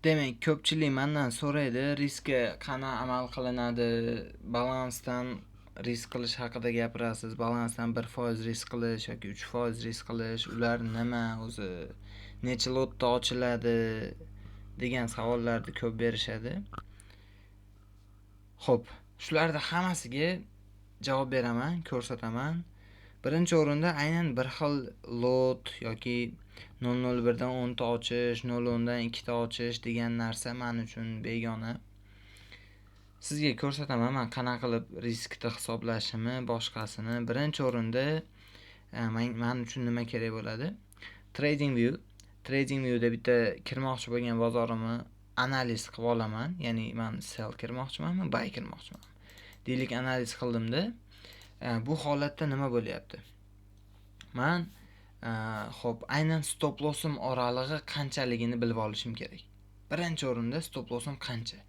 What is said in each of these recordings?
Demak, ko'pchilik mandan so'raydi, riskka qana amal qilinadi, balansdan risk qilish haqida gapirasiz, balansdan 1% risk qilish yoki 3% risk qilish, ular nima o'zi, necha lotda ochiladi degan savollarni ko'p berishadi. Xo'p, shularni hammasiga javob beraman, ko'rsataman. Birinchi o'rinda aynan bir xil lot yoki 0.01 dan 10 ta ochish, 0.10 dan 2 ta ochish degan narsa men uchun begona. Sizga ko'rsataman men qanaqa qilib riskni hisoblashimni, boshqasini. Birinchi o'rinda men uchun nima kerak bo'ladi? TradingView. TradingViewda bitta kirmoqchi bo'lgan bozorimni analiz qilib olaman. Ya'ni men sell kirmoqchimanmi, buy kirmoqchimanmi? Deylik, analiz qildimda, bu holatda nima bo'lyapti? Men xo'p, aynan stop lossim oralig'i qanchaligini bilib olishim kerak. Birinchi o'rinda stop lossim qancha?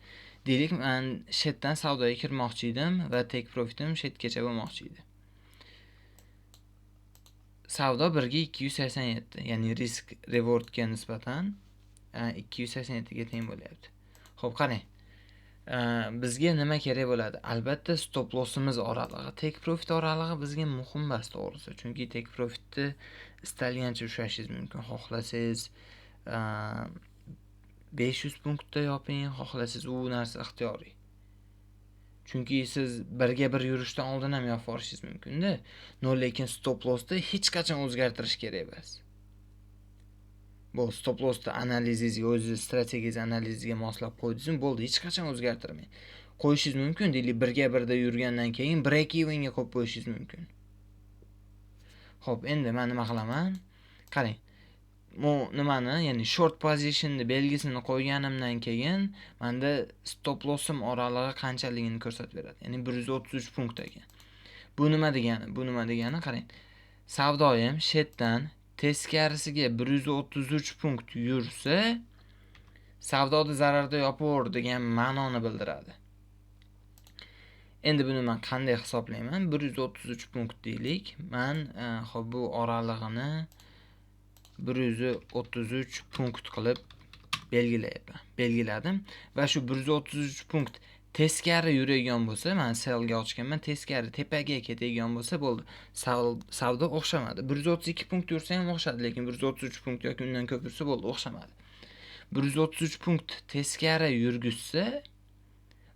Deylik, men shetdan savdoga kirmoqchi edim va take profitim shetgacha bo'lmoqchi edi. Savdo 1 ga 287, ya'ni risk rewardga nisbatan 287 ga teng bo'lyapti. Xo'p, qarang. Bizga nima kerak bo'ladi? Albatta stop lossimiz oralig'i, take profit oralig'i bizga muhim emas to'g'risi. Chunki take profitni istalgancha ushlashingiz mumkin. Xohlasangiz 500 punktda yoping, xohlasangiz, u narsa ixtiyoriy. Chunki siz birga bir yurishdan oldin ham yopib yuborishingiz mumkin-da. Но lekin stop lossni hech qachon o'zgartirish kerak emas. Bu stop lossni analizingizga, o'zingiz strategiyangiz analiziga moslab qo'ydingizmi, bo'ldi, hech qachon o'zgartirmang. Qo'yishingiz mumkin, deylik, birga birda yurgandan keyin break evenga qo'yib qo'yishingiz mumkin. Xo'p, endi men nima qilaman? Qarang. Bu nimani, ya'ni short positionni belgisini qo'yganimdan keyin menda stop lossim oralig'i qanchaligini ko'rsatib beradi. Ya'ni 133 punkt ekan. Bu nima degani? Bu nima degani? Qarang. Savdoyim shetdan teskarisiga 133 punkt yursa, savdoda zararda yopaver degan ma'noni bildiradi. Endi buni men qanday hisoblayman? 133 punkt deylik. Men xo'p, bu oralig'ini 133 punkt qilib belgilayapman. Belgiladim va shu 133 punkt teskari yuradigan bo'lsa, men sellga ochganman, teskari tepaga ketadigan bo'lsa bo'ldi. Savdo o'xshamadi. 132 punkt yursa ham o'xshadi, lekin 133 punkt yoki undan ko'p yursa bo'ldi, o'xshamadi. 133 punkt teskari yurgizsa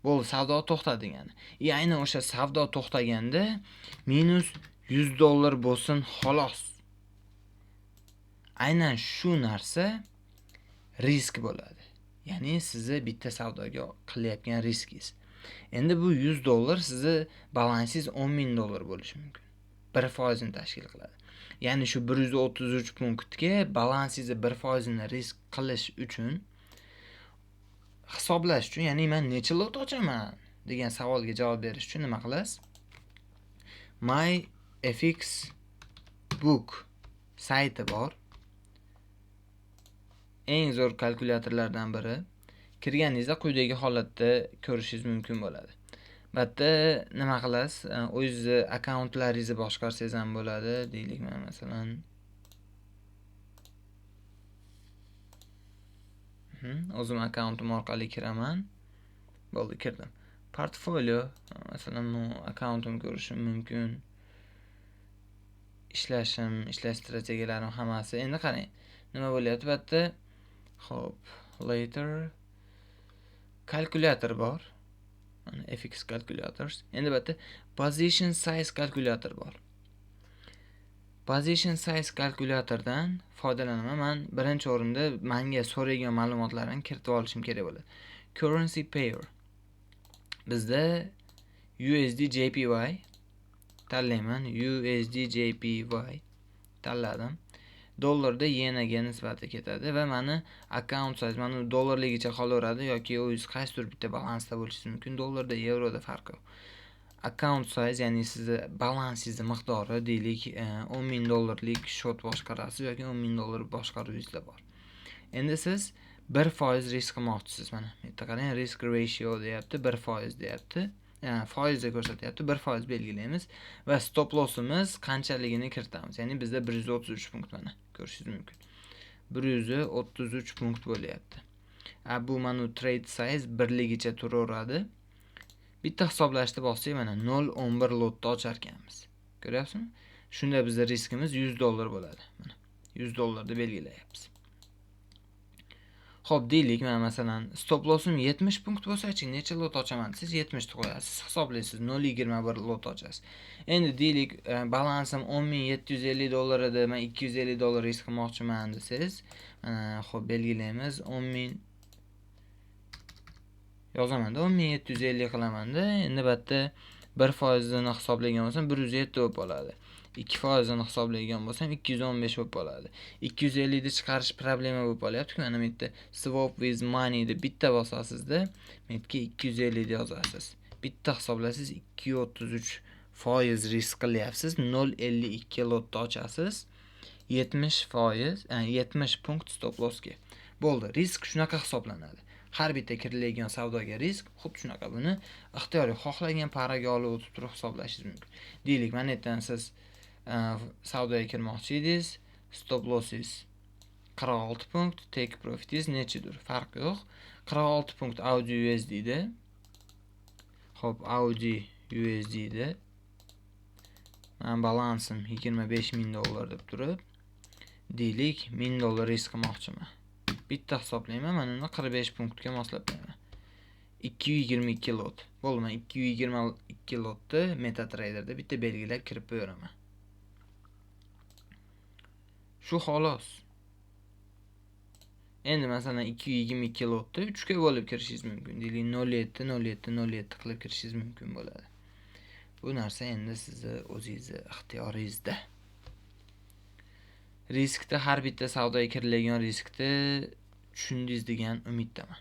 bo'ldi, savdo to'xtadi degani. И aynan o'sha savdo to'xtaganda minus 100 dollar bo'lsin xolos. Aynan shu narsa risk bo'ladi. Ya'ni sizni bitta savdoga qilayotgan riskingiz. Endi bu 100 dollar sizni balansingiz 10 ming dollar bo'lishi mumkin. 1% ni tashkil qiladi. Ya'ni shu 133 punktga balansingizni 1% ni risk qilish uchun, hisoblash uchun, ya'ni men necha lot ochaman degan savolga javob berish uchun nima qilasiz? MyFXBook sayti bor. Eng zo'r kalkulyatorlardan biri. Kirganingizda quyidagi holatda ko'rishingiz mumkin bo'ladi. Bu yerda nima qilasiz? O'zingizni akkauntlaringizni boshqarsangiz ham bo'ladi. Deylik, men masalan o'zim akkauntim orqali kiraman. Bo'ldi, kirdim. Portfolio, masalan, bu akkauntim ko'rishim mumkin. Ishlashim, ishlash strategiyalarim hammasi. Endi qarang, nima bo'lyapti bu yerda? Xo'p, later kalkulyator bor. Mana FX calculators. Endi bu yerda position size calculator bor. Position size calculatordan foydalanaman. Men birinchi o'rinda menga so'raydigan ma'lumotlarni kiritib olishim kerak bo'ladi. Currency pair. Bizda USD JPY tanlayman. USD JPY tanladim. Dollarda yenaga nisbati ketadi va mani account size mana dollarligicha qolaveradi yoki o'zingiz qaysidir bitta balansda bo'lishingiz mumkin. Dollarda, yevroda farqi yo'q. Account size, ya'ni sizni balansingizni miqdori, deylik, 10 ming dollarlik счёт boshqarasiz yoki 10 ming dollar boshqaruvingizda bor. Endi siz 1% risk qilmoqchisiz mana. Bu yerda qarang, risk ratio deyapti, 1% deyapti. Foizda ko'rsatyapti, 1% belgilaymiz va stop lossimiz qanchaligini kiritamiz. Ya'ni bizda 133 punkt, mana ko'rishingiz mumkin. 133 punkt bo'lyapti. Bu mana trade size birligicha turaveradi. Bitta hisoblashni bossak, mana 0.11 lotda ochar ekanmiz. Ko'ryapsizmi? Shunda bizning riskimiz 100 dollar bo'ladi. Mana 100 dollarda belgilayapmiz. Xo'p, deylik, mana masalan, stop lossim 70 punkt bo'lsa-chi, necha lot ochaman desangiz, 70 ta qo'yasiz. Hisoblaysiz, 0.21 lot ochasiz. Endi deylik, balansim 10 750 dollar edi, men 250 dollar risk qilmoqchiman desangiz, mana xo'p, belgilaymiz 10 000 yozamanda, 10 750 qilamanda, endi bu yerda 1 foizini hisoblagan bo'lsam, 107 bo'lib qoladi. 2 foizini hisoblaydigan bo'lsam, 215 bo'lib qoladi. 250 ni chiqarish problema bo'lib qolyapti. Mana bu yerda "Swap with money" deb bitta bosasizda, bu yerga 250 ni yozasiz. Bitta hisoblasangiz, 2,33% risk qilyapsiz. 0.52 lotda ochasiz. 70%, 70 punkt stop lossga. Bo'ldi. Risk shunaqa hisoblanadi. Har bitta kiriladigan savdoga risk xuddi shunaqa. Buni ixtiyoriy xohlagan пара ga olib o'tib turib hisoblashingiz mumkin. Deylik, mana yerdan siz savdoga kirmoqchi edingiz, stop lossingiz 46 punkt, take profitingiz nechidir, farqi yo'q. 46 punkt Audi USDda. Xo'p, Audi USDda man balansim 25 ming dollar deb turib, deylik, 1000 dollar risk qilmoqchiman. Bitta hisoblayman, mana uni 45 punktga moslab qo'yaman. 222 lot. Bo'ldi, men 222 lotni MetaTraderda bitta belgilab kirib qo'yaveraman. Shu xolos. Endi masalan 222 lotni 3 ga bo'lib kirishingiz mumkin. Deylik, 0.7, 0.7, 0.7 qilib kirishingiz mumkin bo'ladi. Bu narsa endi sizni o'zingizni ixtiyoringizda. Riskni, har bitta savdoga kiriladigan riskni tushundingiz degan umiddaman.